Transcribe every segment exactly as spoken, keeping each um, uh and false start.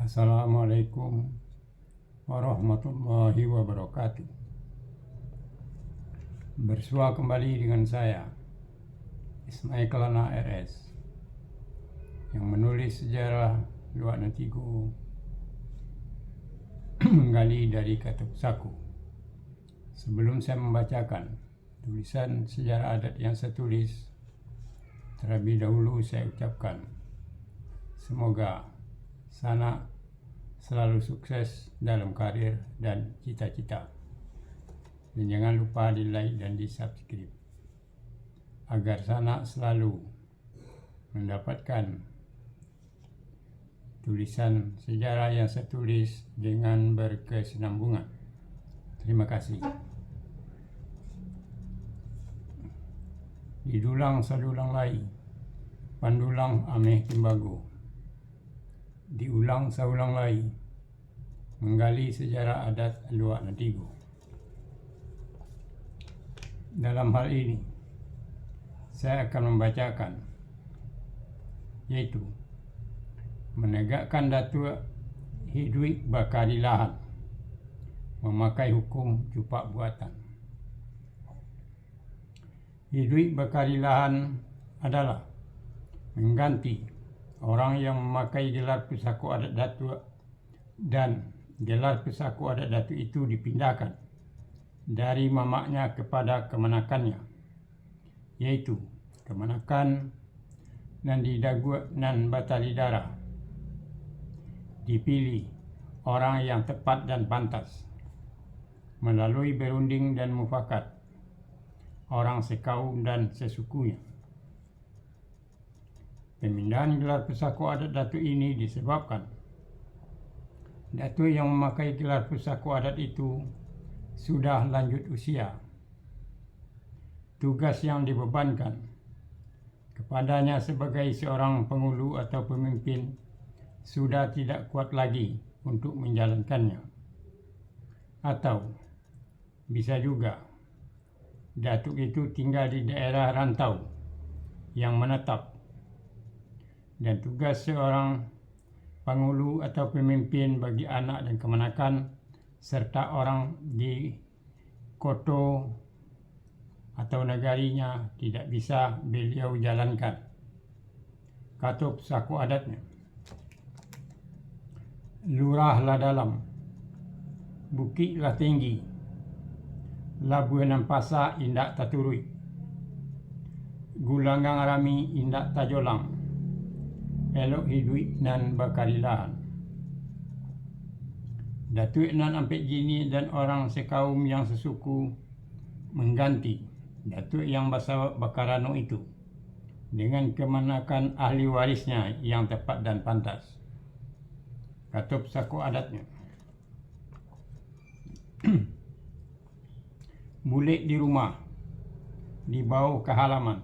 Assalamualaikum warahmatullahi wabarakatuh. Bersua kembali dengan saya, Ismail Kelana R S, yang menulis sejarah Luak Nan Tigo menggali dari Kato Pusako. Sebelum saya membacakan tulisan sejarah adat yang saya tulis, terlebih dahulu saya ucapkan, semoga sanak selalu sukses dalam karir dan cita-cita. Dan jangan lupa di-like dan di-subscribe, agar sanak selalu mendapatkan tulisan sejarah yang saya tulis dengan berkesinambungan. Terima kasih. Didulang sadulang lai, pandulang ameh timbago. Diulang saulang lai, menggali sejarah adat Luak Nan Tigo. Dalam hal ini, saya akan membacakan, yaitu menegakkan Datuak Hiduik Bakarilahan, memakai hukum cupak buatan. Hiduik Bakarilahan adalah mengganti orang yang memakai gelar pusako adat Datuak, dan gelar pusako adat Datuak itu dipindahkan dari mamaknya kepada kamanakannya, yaitu kamanakan nan didaguak nan batali darah. Dipilih orang yang tepat dan pantas melalui berunding dan mufakat orang sekaum dan sesukunya. Pemindahan gelar pusako adat Datuak ini disebabkan Datuak yang memakai gelar pusako adat itu sudah lanjut usia. Tugas yang dibebankan kepadanya sebagai seorang pangulu atau pamimpin sudah tidak kuat lagi untuk manjalankannya. Atau bisa juga, Datuak itu tinggal di daerah rantau yang manatap, dan tugas seorang pangulu atau pamimpin bagi anak dan kamanakan, serta orang di koto atau nagarinya tidak bisa beliau jalankan. Kato pusako adatnyo. Lurah lah dalam, bukik lah tinggi, labuah nan pasa indak taturuik, gulanggang rami indak tajolang, elok hiduik nan bakarilahan. Datuak nan ampek jini dan orang sekaum yang sesuku mangganti Datuak yang basabab bakarano itu dengan kamanakan ahli warisnya yang tepat dan pantas. Kato pusako adatnyo. Bulek di rumah, dibao ka halaman.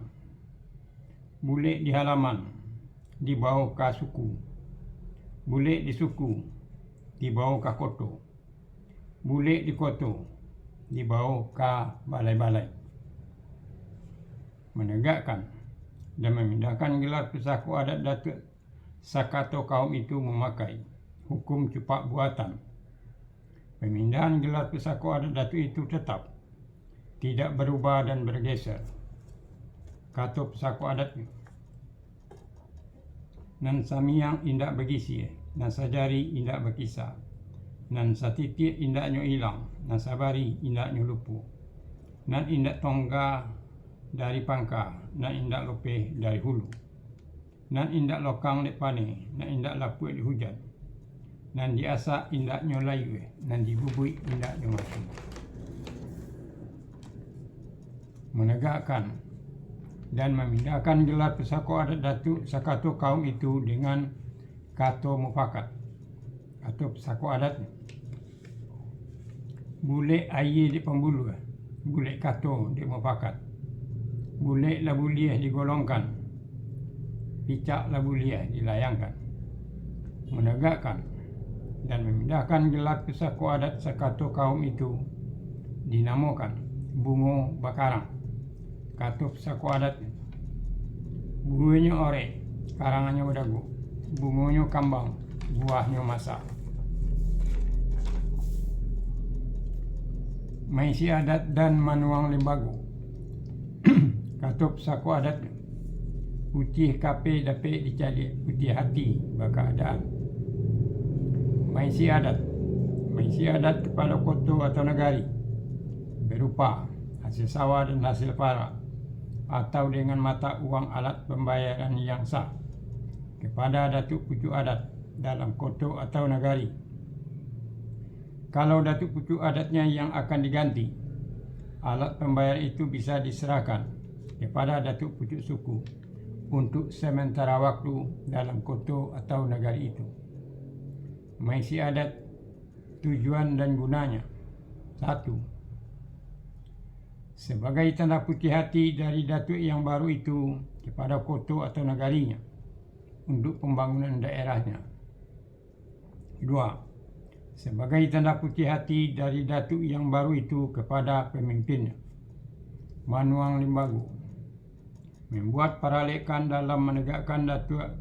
Bulek di halaman, dibao ka suku. Bulek di suku, dibao ka koto. Bulek di koto, dibao ka balai-balai. Manegakkan dan mamindahkan gelar pusako adat Datuak sakato kaum itu mamakai hukum cupak buatan. Pamindahan gelar pusako adat Datuak itu tatap, tidak barubah dan bargeser. Kato pusako adatnyo. Nan samiang indak bagisia, nan sajari indak bakisa, nan satitiak indaknyo ilang, nan sabari indaknyo lupo, nan indak tongga dari pangka, nan indak lopeh dari hulu, nan indak lokang dek paneh, nan indak lapuak dek hujan, nan diasak indaknyo layua, nan dibubuik indaknyo mati. Manegakkan dan mamindahkan gelar pusako adat Datuak sakato kaum itu dengan kato mufakat atau pusako adat. Bulek aia dek pambuluah, bulek kato dek mufakat. Bulek lah buliah digolongkan, picak lah buliah dilayangkan. Manegakkan dan mamindahkan gelar pusako adat sakato kaum itu dinamokan bungo bakarang. Kato pusako adat, bungonyo orek, karangannyo badaguak, bungonyo kambang, buahnyo masak. Maisi adat dan manuang limbago. Kato pusako adatnyo, putiah kape dapek dicaliak, putiah ati bakaadaan. Maisi adat. Maisi adat kapalo koto atau nagari, berupa hasil sawah dan hasil parak, atau dengan mata uang alat pambayaran yang sah, kepada Datuak Pucuak Adat dalam koto atau nagari. Kalau Datuak Pucuak Adatnya yang akan diganti, alat pambayaran itu bisa diserahkan kepada Datuak Pucuak Suku untuk sementara waktu dalam koto atau nagari itu. Maisi adat, tujuan dan gunanya. Satu, sebagai tanda putiah ati dari Datuak yang baru itu kepada koto atau nagarinya untuk pambangunan daerahnya. Dua, sebagai tanda putiah ati dari Datuak yang baru itu kepada pamimpinnya. Manuang limbago. Mambuat paralekan dalam manegakkan Datuak,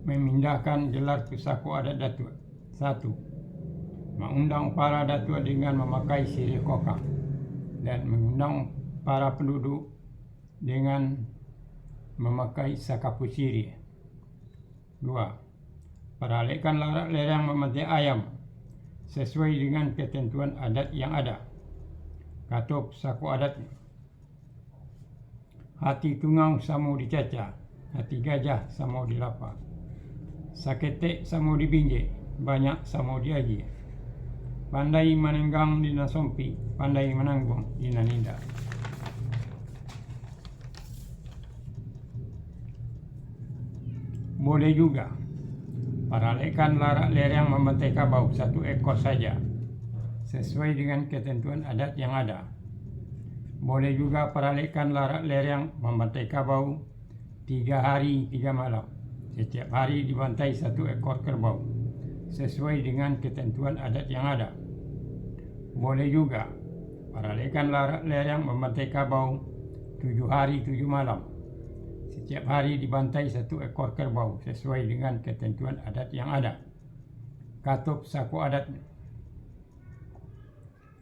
mamindahkan gelar pusako adat Datuak. Satu, maundang para Datuak dengan mamakai siriah kokang, dan mangundang para panduduk dengan mamakai sakapu siriah. Dua, paralekan larak lereng mambantai ayam, sasuai dengan katantuan adat yang ada. Kato pusako adatnyo, hati tungau samo dicaca, hati gajah samo dilapa. Saketek samo dibinjek, banyak samo diagiah. Pandai mananggang di nan sompik, pandai manangguang di nan indak. Boleh juga, paralekan larak lereng mambantai kabau satu ekor saja, sasuai dengan katantuan adat yang ada. Boleh juga paralekan larak lereng mambantai kabau tiga hari tiga malam, satiap hari dibantai satu ekor kerbau, sasuai dengan katantuan adat yang ada. Boleh juga, paralekan larak lereng mambantai kabau tujuh hari tujuh malam, satiap hari dibantai satu ekor kerbau, sasuai dengan katantuan adat yang ada. Kato pusako adatnyo,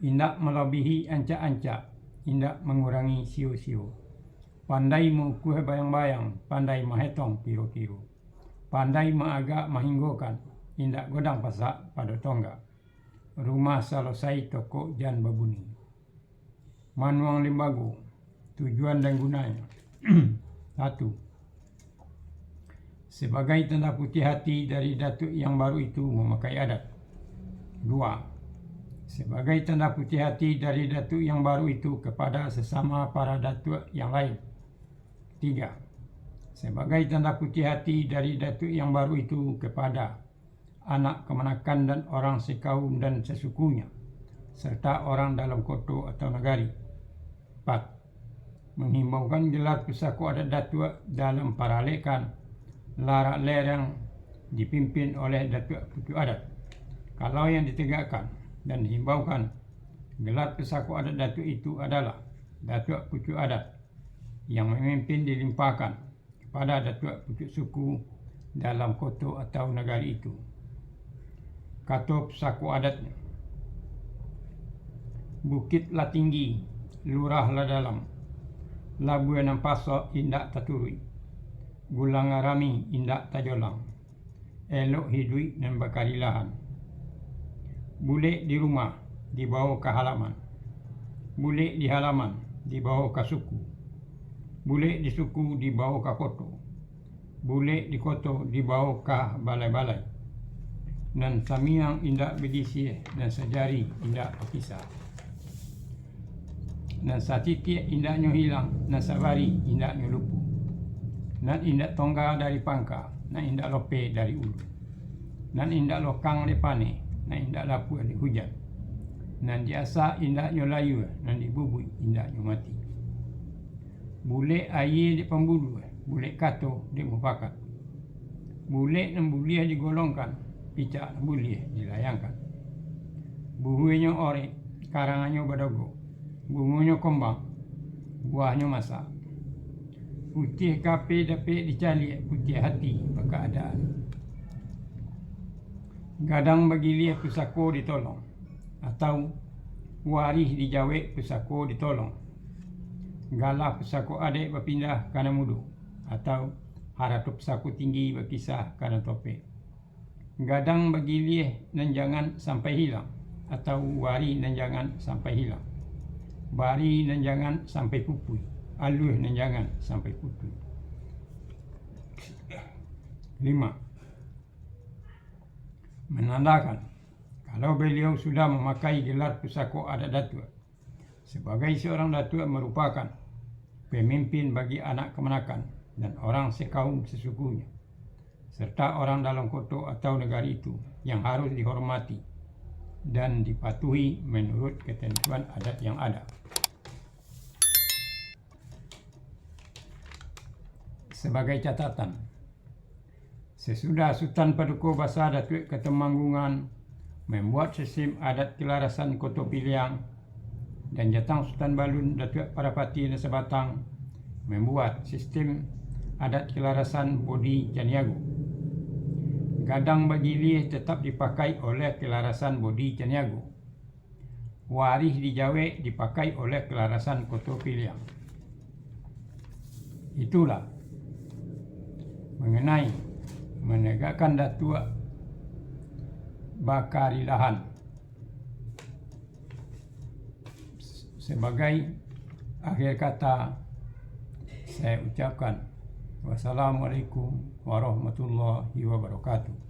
indak malabihi ancak-ancak, indak mangurangi sio-sio. Pandai maukua bayang-bayang, pandai mahetong kiro-kiro. Pandai maagak mahinggokan, indak godang pasak pado tonggak. Rumah salosai tokok jan babuni. Manuang limbago, tujuan dan gunanyo. Satu, sebagai tanda putiah ati dari Datuak yang baru itu mamakai adat. Dua, sebagai tanda putiah ati dari Datuak yang baru itu kepada sasama para Datuak yang lain. Tiga, sebagai tanda putiah ati dari Datuak yang baru itu kepada anak kamanakan dan orang sakaum dan sasukunyo, serta orang dalam koto atau nagari. Empat, manghimbaukan gelar pusako adat Datuak dalam paralekan larak lereng dipimpin oleh Datuak Pucuak Adat. Kalau yang ditegakkan dan dihimbaukan gelar pusako adat Datuak itu adalah Datuak Pucuak Adat, yang mamimpin dilimpahkan kepada Datuak Pucuak Suku dalam koto atau nagari itu. Kato pusako adatnyo, bukik lah tinggi, lurah lah dalam, labuah nan pasok indak taturuik, gulang rami indak tajolang, elok hiduik nan bakarilahan. Bulek di rumah, dibawo ka halaman. Bulek di halaman, dibawo ka suku. Bulek di suku, dibawo ka koto. Bulek di koto, dibawo ka balai-balai. Nan samiang indak badisiah, nan sajari indak bakisa. Nan satitiak indaknyo hilang, nan sabari indaknyo lupo. Nan indak tongga dari pangka, nan indak lope dari ulu. Nan indak lokang dek paneh, nan indak lapuah dek hujan. Nan diasak indaknyo layua, nan dibubuik indaknyo mati. Bulek aia dek pambuluah, bulek kato dek mupakat. Bulek nan buliah digolongkan, picak nan buliah dilayangkan. Buhuanyo orek, karangannyo badogo, bungonyo kombang, buahnyo masak. Putiah kape dapek dicaliak, putiah ati bakaadaan. Gadang bagiliah pusako ditolong, atau warih dijawek pusako ditolong. Galah pusako adaik bapindah ka nan mudo, atau harato pusako tinggi bakisah ka nan topek. Gadang bagiliah nan jangan sampai hilang, atau warih nan jangan sampai hilang. Barih nan jangan sampai pupuih, aluah nan jangan sampai putuih. Lima. Manandakan, kalau baliau sudah mamakai gelar pusako adat datuak, sabagai saurang datuak marupakan pamimpin bagi anak kamanakan dan urang sakaum sasukuhnyo, sarta urang dalam koto atau nagari itu yang harus dihormati dan dipatuhi manuruik katantuan adat yang ada. Sabagai catatan, sasudah Sutan Paduko Basa Datuak Katumanggungan mambuek sistim adat kalarasan Koto Piliang, dan jatang Sutan Balun Datuak Parapati Nan Sabatang mambuek sistim adat kalarasan Bodi Caniago. Gadang bagiliah tatap dipakai oleh kalarasan Bodi Caniago. Warih dijawek dipakai oleh kalarasan Koto Piliang. Itulah mangenai managakkan datuak bakarilahan. Sabagai akhir kata, saya ucapkan, wassalamualaikum warahmatullahi wabarakatuh.